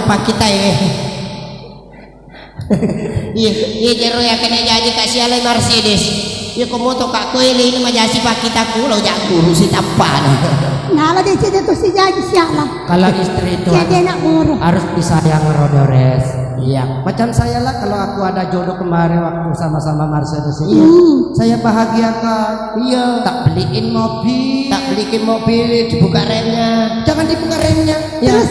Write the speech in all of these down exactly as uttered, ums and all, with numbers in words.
Pakkitae. Iya, iya, jero ya kena jaji Kak Siala Mercedes. Iya, ko moto Kak, ko ele ini majasi pakkitaku lo, jakuru si tappana. Nala de cede tu si jaji Siala. Kalau istri itu Jadi harus, anak guru. harus disayang, Rodores. Iya. Macam saya lah, kalau aku ada jodoh kemarin waktu sama-sama Mercedes ini, Hmm. saya bahagiakan. Iya. Tak beliin mobil. Tak beliin mobil, dibuka remnya. Jangan dibuka remnya. Ya. Terus?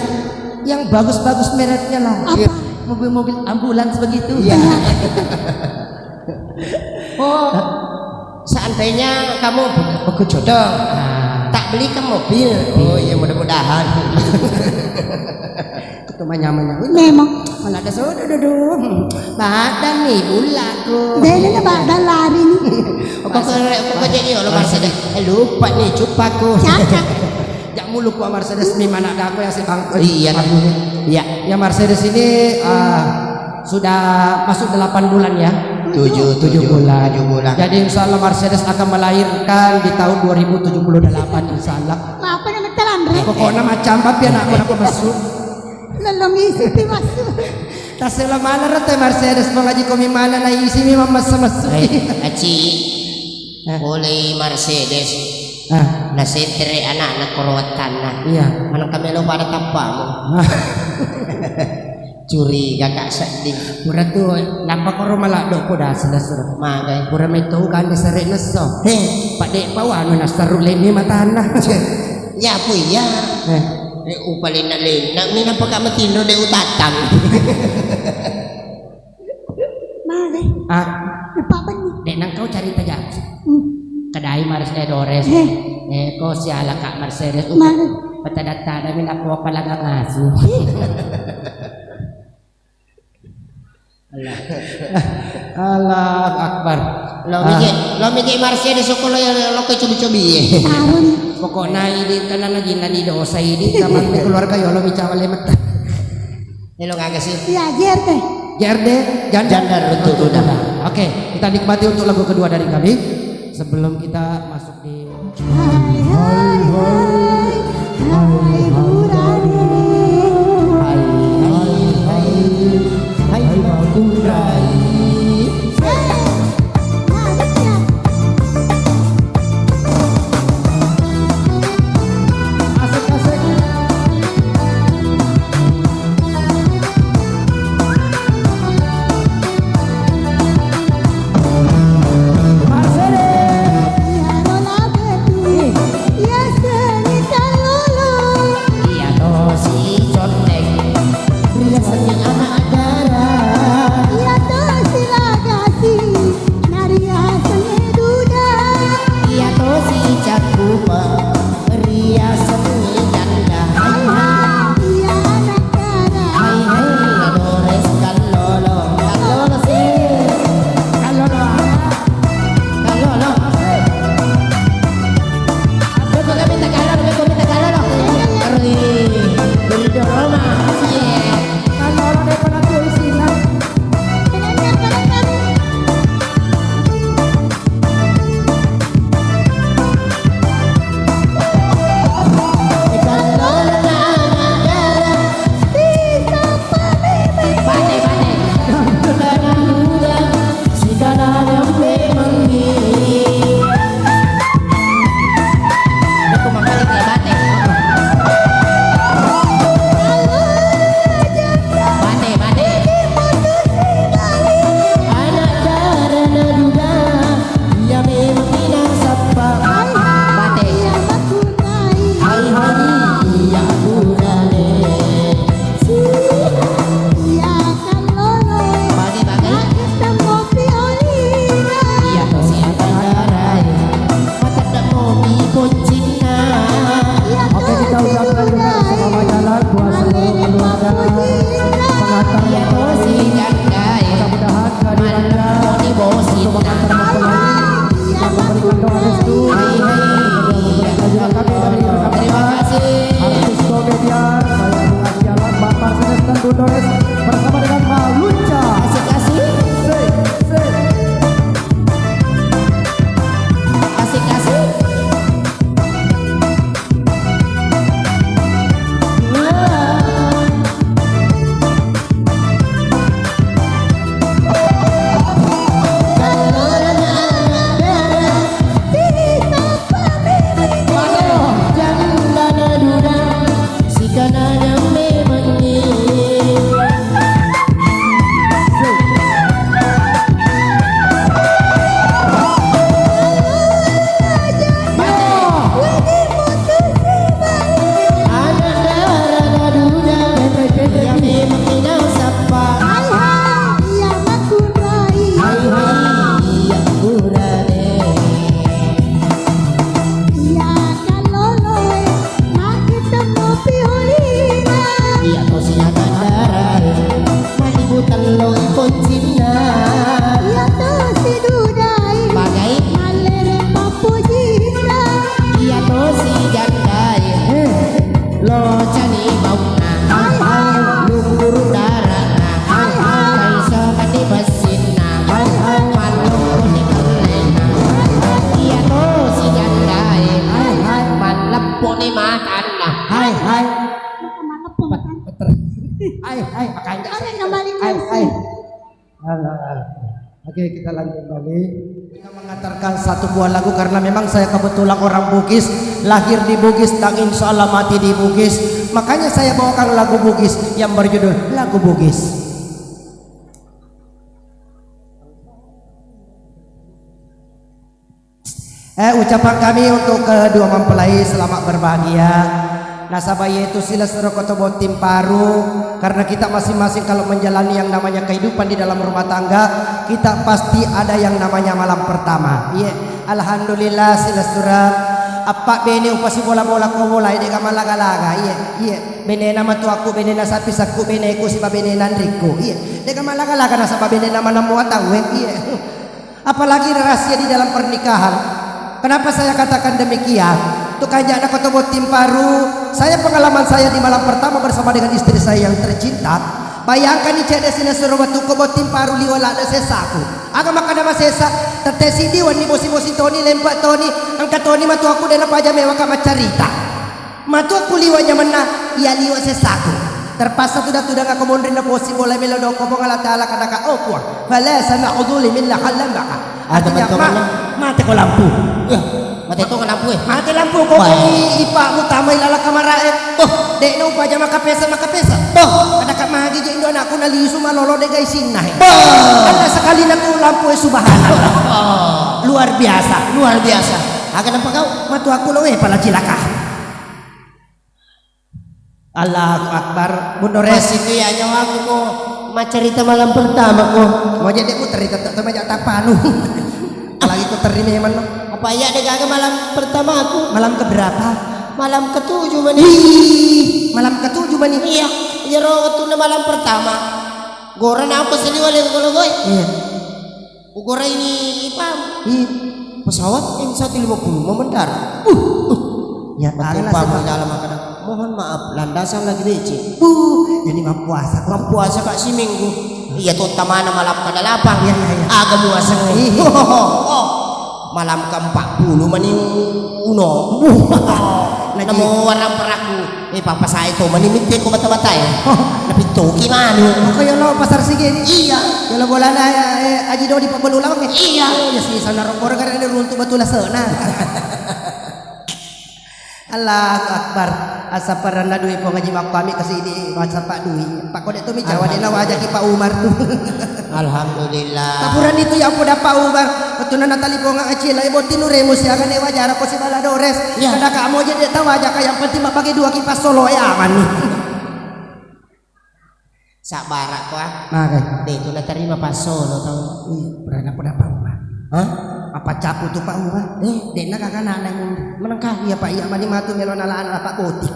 Yang bagus-bagus mereknya lah. Apa? Iya. Mobil-mobil ambulans begitu. Iya. Oh, seandainya kamu ber-, berjodoh, Ah. tak belikan mobil. Oh iya, mudah-mudahan. Itu mah nyaman. Memang. Malah ada sodo duduk. Badan nih bulaku. Dene na badan lari nih. Pokoknya, pokoknya jadi, Allah, Mercedes. Eh, lupa nih, cupaku. Cakak. Jak mulu ku Mercedes, mi mana ada aku yang si bang-, Iya, bangkunya. Iya. Ya, Mercedes ini, eh, sudah masuk delapan bulan ya. Tujuh, Tujuh tujuh, bulan. tujuh bulan. Jadi insya Allah Mercedes akan melahirkan di tahun dua ribu tujuh puluh delapan, insya Allah. Apa nama telan, Bre? Pokoknya macam apa anakku, anakku masuk. Lelong isi ti masuk. Tasela mana rata Mercedes, mengaji komi mana na isi mi mamasa masuk. Eh, Aci. Hah? Polei Mercedes. Ah. Nasentere anak-anak korowatanna. Iya. Mana kami lo pada tappamu. Ah. Curiga, Kak, sedih. Pura tu, napa koro maladdo ko das, das, das. Magai. Pura metto kan disere nesso. Heh. Pak dek pawanu nasaru lemi matanna. Ya, apa iya? Eh. Eh, upalenna-lenna, minapa Kak matinro de utatang. Mare. Ah. Lupa benni. Dek nang kau carita ja. Hmm. Kedai Mars-, eh, Dores. Eh. Eh, ko siala Kak Mercedes. Mare. Patada-tada mi nappa palaga ngasu. Allah. Allahu Akbar. Lo Ah. mije, lo mije Mercedes sokolo ya lo ke cobi-cobi ye. Tahun. Pokoknya ini karena lagi nani dosa ini kamar keluarga ya lo micawa lemet. Elo gaga sih. Iya, J R D. J R D, janda. Janda runtuh duda. Oke, kita nikmati untuk lagu kedua dari kami sebelum kita masuk di Hai, hai, hai, hai, Burane. Hai, hai, hai, hai, Mangkurai. Eh, nah, ada siap. Asik, asik. Iya tosi condeng riasengnge anak dara. Iya tosi lagasi nariasengnge duda. Iya tosi cakkupa riasengnge janda. Hai, hai. Iya anak dara. Hai, hai, Dores Kallolo. Kallolo sih. Kallolo apa? Kallolo. Beko kami tak kallolo, beko kami tak kallolo. Ri, ri Roma. Iya. Kallolo daripada tuh isinya. Iya memang minasappa. Mate. Hai, hai, iya, burane. Bage, bage. Iya, tosi atandarai. Matedde momi boncing. Oke, kita ucapkan juga selamat jalan buat seluruh keluarga, pengantar mempelai. Mudah-mudahan kehadirannya untuk pengantar mempelai bisa memberikan doa restu. Dan juga kami dari rekan-rekan artis komedian, saya Bunga Sialan, Bapak Senes dan Bu Dores bersama dengan Mbak Lunca. Asik, asik. Sik, sik. Asik, asik. Ai, ai, makanja. Oke, kembali ke ai, ai. Alah, alah. Oke, kita lanjut kembali. Kita mengantarkan satu buah lagu karena memang saya kebetulan orang Bugis, lahir di Bugis dan insya Allah mati di Bugis. Makanya saya bawakan lagu Bugis yang berjudul Lagu Bugis. Eh, ucapan kami untuk kedua mempelai, selamat berbahagia. Nasaba iyatu silessureng Koto Botting Paru, karena kita masing-masing kalau menjalani yang namanya kehidupan di dalam rumah tangga, kita pasti ada yang namanya malam pertama. Iya, alhamdulillah silessureng. Appa bene upasibola-bola ko bola, de' ga malaga-laga. Iya, iya. Benena matuakku, benena sapi sakku, beneku siba benena anrikku. Iya, de' ga malaga-laga nasaba benena maneng mua tauwe. Iya. Apalagi rahasia di dalam pernikahan. Kenapa saya katakan demikian? Untuk kanja'na Koto Botting Paru, saya, pengalaman saya di malam pertama bersama dengan istri saya yang tercinta. Bayangkan ni cedde' silessureng wettukku Botting Paru liwa' ladde' sessaku. Aga makkeda masessa, tette' siddi wenni bosi-bosi toni, lempe' toni, engka toni matuakku de' napaja mewaka maccarita. Matuakku liwa' nyamenna, iya liwa' sessaku. Terpaksa tudang-tudang ako monrinna bosi bola melo dokko Puang Allah Ta'ala, kadaka, "Oh Puang, fala sana'udzulim illa hallan baka." Artinya, ma-, mate ko lampu. Iya, mate to lampu, eh. Mate lampu, ko i-, ipa'mu tama ilalang kamara'e. Oh, de' na upaja makapesa, makapesa. Boh. Kadaka, magi je indo anakku nalisu malolo de' ga isinna, he. Boh. Karena sekali na tu lampu, eh, subhanallah. Oh. Luar biasa. Luar biasa. Aga nampa kau? Matuakku lo, eh, pala cilaka. Allahu Akbar. Bundores. Masih tu ya nyawaku ko maccarita malam pertama ko. Mau jadi aku cerita tak sama jak tapanu. Lagi ku terima memang no. Apa iya de' gaga malam pertamaku? Malam keberapa? Malam ketujuh mani. Wih, malam ketujuh mani. Iya, iya ro, wettunna malam pertama. Gora napa seliwa le ko logoi? Iya. Ugoraini ipam. Iya. Pesawat M satu lima puluh mau mendarat. Uh, uh. Ya, pakai pam dalam makan. Mohon maaf, landasan lagi becek. Uh, jadi mampuasa. Mampuasa, Kak, siminggu. Iya, to tamana malam kada lapang. Iya, iya, iya. Aga muaseng. Iya. Oh, malam keempat puluh mani uno. Nah, namo warang peraku. Eh, papa saya to mani mitte ko mata-mata, eh. Napittoki manu. Maka yolo pasar sige ni. Iya. Yolo bolana, eh, Aji Dodi pabbalu lawang, eh. Iya. Oh, ya si sana rokor gara-gara runtu batu lasena. Allahu Akbar. Asaparanna dui Puang Haji Makko ami kasi di macapak dui. Pak kode tu mi cawa de' na wajaki Pak Umar tu. Alhamdulillah. Tapurani tu ya poda Pak Umar. Wettunna natalipongang acil, eh, botting nuremu siaga ne wajara ko sibala dores. Iya. Kada kamu aja de' tawajaka, yang penting mabbage dua kipas solo, eh, aman ni. Sabbara ko, ah. Magai. De' tu natarima passolo tau. Iya, pura na poda Pak Umar. Hah? Apa capu tu Pak Umar? Eh, de' na kakana na mundur. Menengka iya Pak, iya mani matu melo nala ana Pak Botik.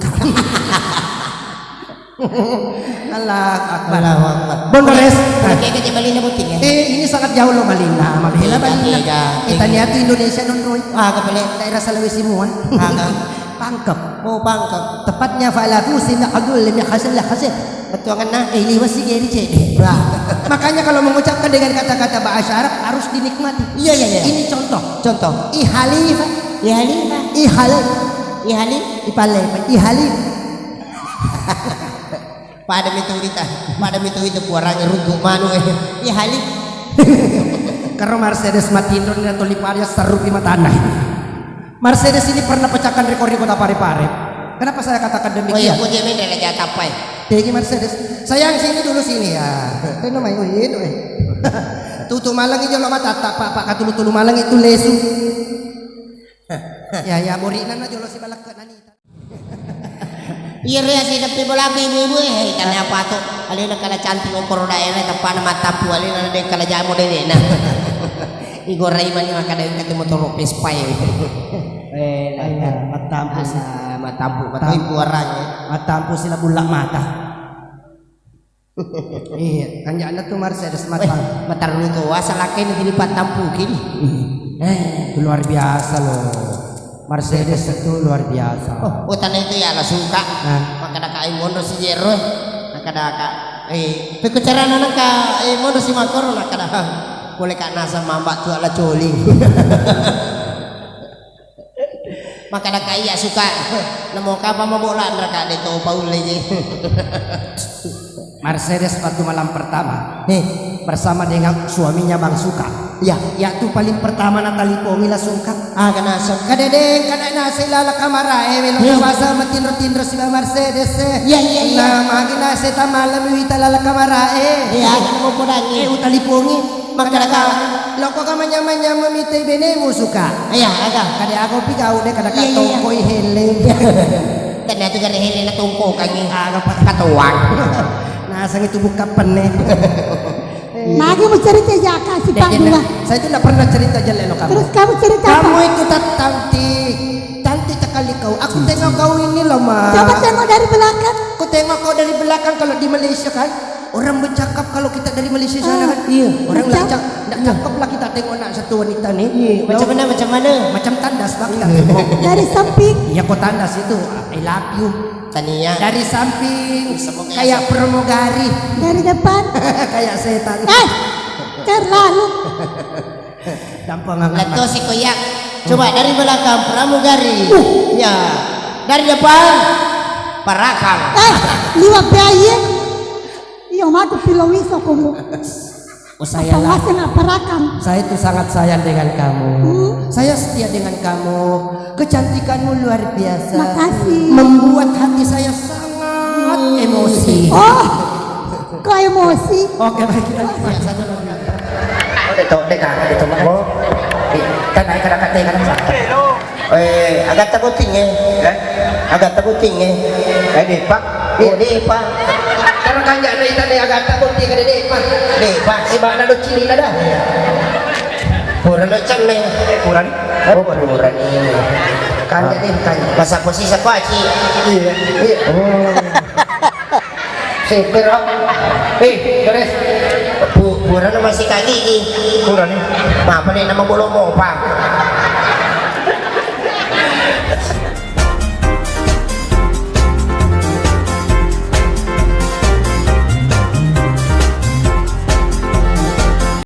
Allahu Akbar. Allahu Akbar. Bondores. Oke, oke, oke, balik na Botik ya. Eh, ini sangat jauh loh Balinna. Mabela Balinna. Kita niatu Indonesia non roy. Ah, kepala daerah Sulawesi mua. Ah, ah. Pangkep. Oh, Pangkep. Tepatnya fala fusi ma'dul limi hasil lah hasil. Betul kan, nah? Eh, liwat si Geri cek. Wah. Makanya kalau mengucapkan dengan kata-kata bahasa Arab harus dinikmati. Iya, iya, iya. Ini contoh. Contoh. Ihalifa. Ihalifa. Ihali. Ihali. Ipale. Ihali. Pada mitu wita. Pada mitu wita puarangi runtuk manu, eh. Ihali. Karo Mercedes matindro ni toli paria serupi matana. Mercedes ini pernah pecahkan rekor di Kota Parepare. Kenapa saya katakan demikian? Oh iya, kok dia main raja tapai? Tegi Mercedes. Sayang, sini dulu sini ya. Itu namanya, oh, itu, eh. Tutu malang ijo lo mata tak, Pak, Pak, katulu-tulu malang itu lesu. Ya, ya, borinan aja lo si malakka nani. Iya, Ria, si deppe bolaku ibu-ibu, eh, tanya apa tuh? Alena kala cantik komporo daerah, tepana matampu, alena de' kala jamo dewena. Igorai mani maka de' kate motoro Vespa ya. Eh, iya, matampu si. Alah, matampu, matampu orang ya. Matampu si la bulla mata. Iya, kanja'na tu Mercedes matang. Weh, matarru to, asal akkaini tuli pattampuki ni. Eh, luar biasa loh. Mercedes itu luar biasa. Oh, oh, tana itu ya lah suka. Nah. Makkadaka, eh, mondo si Jero, eh. Makkadaka, eh, pekko carana nangka, eh, mondo si Makoro, makkada. Boleh kak nasa mambak tu ala coli. Makkadaka iya suka. Namo kapa mabola nraka de to paulle je. Mercedes waktu malam pertama. Nih, bersama dengan suaminya Bang Suka. Iya. Ya tu paling pertama natalipongi langsung ka. Ah, kana so. Kadedeng kana nase lala kamara e melo. Nih. Basa matinro-tinro siba Mercedes e. Iya, iya, iya. Nah, magi nase tamalem wita lala kamara e. Iya, kana mau podangi. Eh, utalipongi. Makkadaka, lokko ka manyameng-nyameng mitai benemu Suka. Iya, aga. Kade ako pi gau de, kadaka iya, iya, iya, tongkoi heleng. Tania tu gare heleng na tongkokangi. Aga, Pak. Katoang. Naseng itu buka penne. Magi mau cerita jaka si Pak dua. Saya itu nggak pernah cerita jelek loh kamu. Terus kamu cerita apa? Kamu itu tat-, cantik. Cantik sekali kau. Aku tengok kau ini loh, Ma. Coba tengok dari belakang. Aku tengok kau dari belakang kalau di Malaysia kan. Orang bercakap kalau kita dari Malaysia sana kan, iya, orang nggak cak-, nggak cakep lah kita tengok nak satu wanita nih. Iya, macam mana, macam mana? Macam tandas lah kita tengok. Dari samping. Iya, kok tandas itu, I love you. Tania. Dari samping, kayak pramugari. Dari depan. Kayak setan. Eh, terlalu. Gampang amat. Letto si koyak. Coba dari belakang pramugari. Uh. Ya. Dari depan parakang. Eh, liwat biaya. Iya, matu pilowiso komo. Oh, saya lah. Apa parakang? Saya itu sangat sayang dengan kamu. Hmm. Saya setia dengan kamu. Kecantikanmu luar biasa. Makasih. Membuat hati saya sangat emosi. Oh, kok emosi? Oke, baik, kita satu lagi. Oh, de to, de ka, de to, Mak. Oh. Di, kan naik kada kate, kan. Eh, agatta botting, eh. Eh? Agatta botting, eh. Eh, de, Pak. Oh, de, Pak. Kan kanjak na ita de agatta botting, kan de, Pak. De, Pak. Eh, bak na do cili na dah. Pura lo cemme. Eh, pura ni. Oh, pura ni. Kanjak de, kanjak. Masa posisi apa, Ci? Iya. Iya. Oh. Sipir, oh. Eh, beres. Pu-, purana masih kaki ki. Purani. Apa nih nama bolo mopa?